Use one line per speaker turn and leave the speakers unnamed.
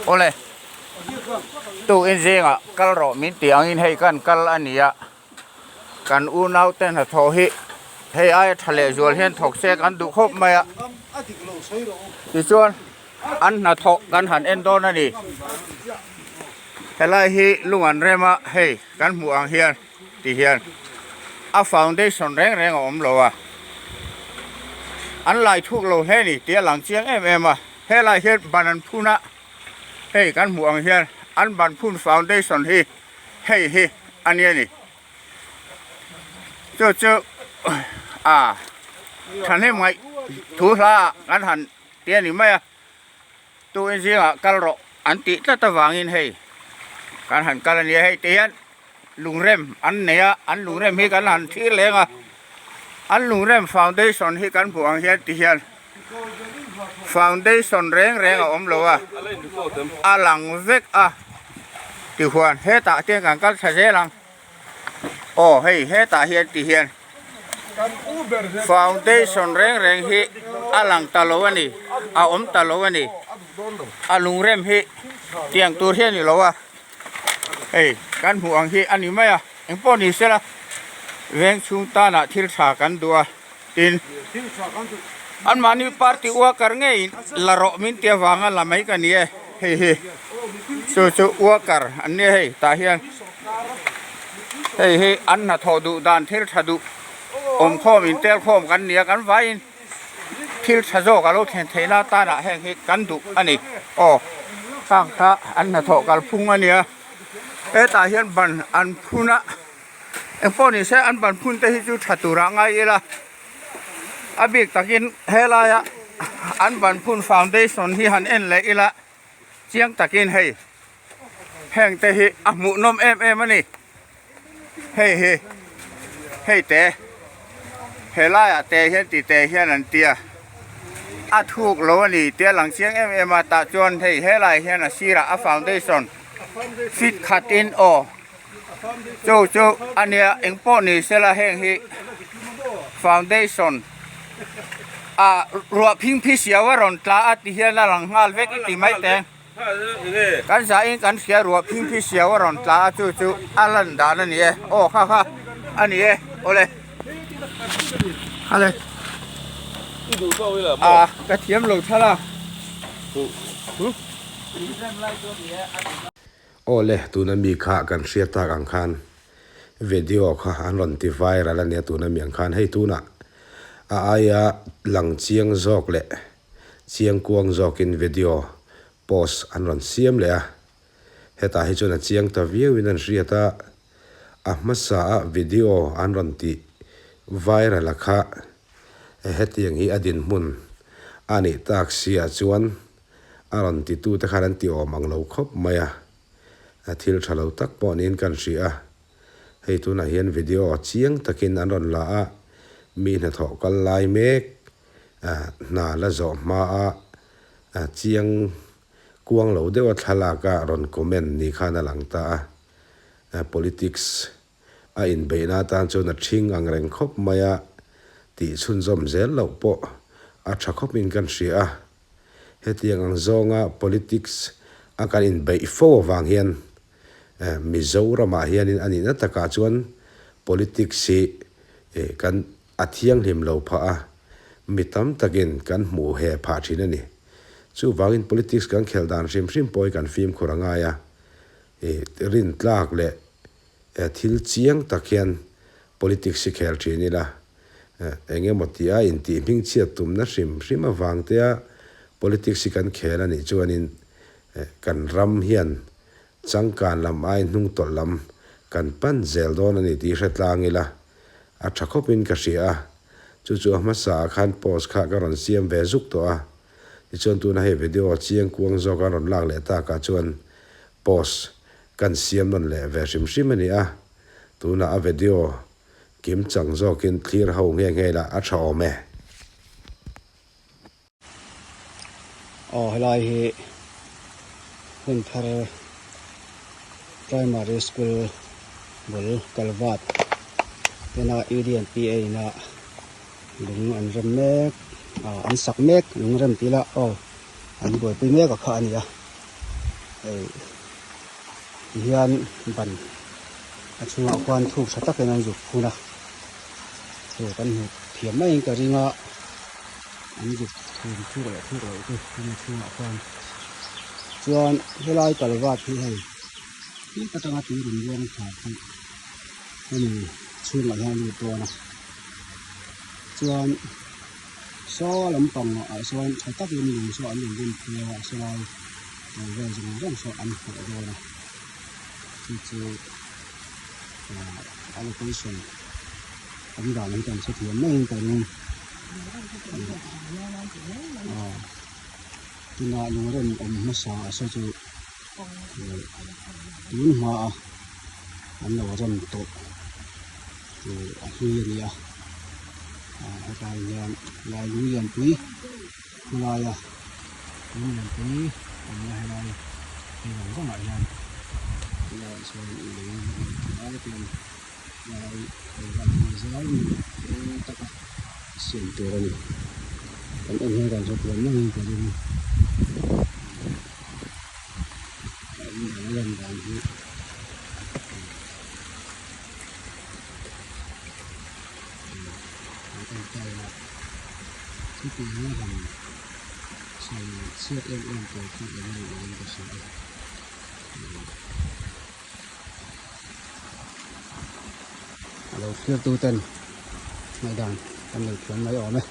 Awle tukin zingah kal rawh min tih angin hei kan kal a ni a kan unau te hnathawh hi hei aia tha leh zual hian thawk se kan duh khawp mai a tichuan an hnathawh kan han en dawn a ni helai hi lung an rem a hei kan hmuh ang hian. Ti hian a foundation reng reng a awm lo a, an lai thuk lo hle ni tih a lang chiang em em a, helai hian ban an phun a, hei kan hmuh ang hian an ban phun foundation hi hei hi a nia ni, chu chu a thahnem ngaih thu hla ah kan han ti a ni mai a. Tuin zingah kal rawh an tih tlat avangin hei kan han kal a nia hei ti hian lungrem an nei a an lungrem hi kan han thlir leng a an lungrem foundation hi kan hmuh ang hian ti hian foundation reng reng a awm lo a a lang vek a tihuan hetah te kan kal thla zel ang. Aw hei hetah hian ti hian foundation reng reng hi a lang ta lo a ni a awm ta lo a ni a lungrem hi tiang tur hi a ni lo a hei kan hmuh ang hi a ni mai a engpawh ni sela veng chhung tanah thil tha kan duh a tin anmahni party worker ngeiin la rawh min tih avanga la mai ka ni e hei hi chu chu worker an nia hei tah hian hei hi an hnathawh duh dan thil tha duh awmkhawm intel khawm kan ni a kan vaiin thil tha zawk a lo thlen theih na tanah heng hi kan duh a ni aw khang kha an hnathawh kalphung a nia hetah hian ban an phun a. Engpawh ni se an ban phun te hi chu tha turah ngai ila a bik takin helaia an ban phun foundation hi han en leh ila chiang takin hei heng te hi a hmuh nawm em em a ni hei hi hei te helaiah te hian ti te hian an tia a thuk lo a ni tia lang chiang em em a tah chuan hei helai hian a sirah a foundation fit khatin aw. Chu chu a nia eng pawh ni sela heng hi foundation ah ruah phing phi siau a rawn tla a ti hian a lang nghal vek i ti mai teng kan zahin kan hria ruah phing phi siau a rawn tla a chu chu a lan dan a ni e aw kha kha a ni e awle ale ah ka thiam lo thala.
Aw le, tuna mi kha kan hriat tak ang khan video kha an rawn ti viral a nia tuna mi ang khan hei tunah a aia lang chiang zawk leh chiang kuang zawkin video post an rawn siam leh a, hetah hi chuan a chiang ta viauin an hriat a, a hmasa a video an rawn ti viral a kha hetiang hi a dinhmun a nih tak si ah chuan A rawn titute khan an ti awm ang lo khawp mai a, a thil tha lo tak pawh niin kan hria a. Hei tunah hian video chiang takin an rawn la a, mi hnathawh kal lai mek hna la zawh hma a chiang kuang lo deuha thlalak a rawn comment ni khan a lang ta a, politics A inbeihna atan chuan a ṭhing ang reng khawp mai a, tih chhunzawm zel loh pawh a ṭha khawpin kan hria a. Hetiang ang zawnga politics a kan inbeih fo avang hian Mizoramah hianin a nihna takah chuan politics hi kan a thianghlim lo phah a, mi tam takin kan hmuh he phah ṭhin a ni. Chuvangin politics kan khelh dan hrim hrim pawh hi kan fimkhur a ngai a, rintlak leh Thil chiang tak hian politics hi khel thin ila, eng emaw tia intih hmingchhiat tumna hrim hrim avang tea politics hi kan khel a nih chuanin kan ram hian changkan lam ai hnungtawlh lam kan pan zel dawn a ni tih hre tlang ila a tha khawpin ka hria a, chu chu a hmasa ah khan post kha ka rawn siam ve zuk tawh a, tichuan tuna hei video chiang kuang zawk a rawn lak leh takah chuan post Kan siam nawn leh ve hrim hrim a ni a, tunah a video kim chang zawkin thlir ho nghe nghe ila a tha awm e.
Aw helai hi hun thar primary school bul kalvat tuna ED and PA ina lung an rem mek An sak mek lungrem tih ila aw an buaipui mek a kha a ni a hei ti hian ban a chhungah khuan thuk tha takin an zuk phun a chu kan hmu thiam maiin ka ring a an zuk phun thuk leh thuk loh te a chhungah khuan chuan helai kalvat hi hei tih atanga tui rawn luang thla khi hemi chhungah hian a lut dawn a chuan saw lampang ah sawn tha takin lung saw an rawn rem phei a sawlai tur vel zawng zawng saw an hmuh dawn a chu chu ah a location awm dan hi kan hrethiam maiin ka ring ah tunah lungrem awm hmasa a saw chu. Tun hmaa an lo rem tawh a hlui a ni a hetlai hian lai lung lianpui hmalaia lung lianpui awmna helai hei zawng zawngah hian tunlaiah chuan lung lai te a ni lai zau taka siam tur a ni kan en hian kan hrethiam mai in ka ring a awm dan a lan dan hi an en ta ila chutiang a han sawi chhiat em em tur khi eng nge niin ka hria a. A lo thlir tu ten ngaihdan kan nei thiam mai awm e.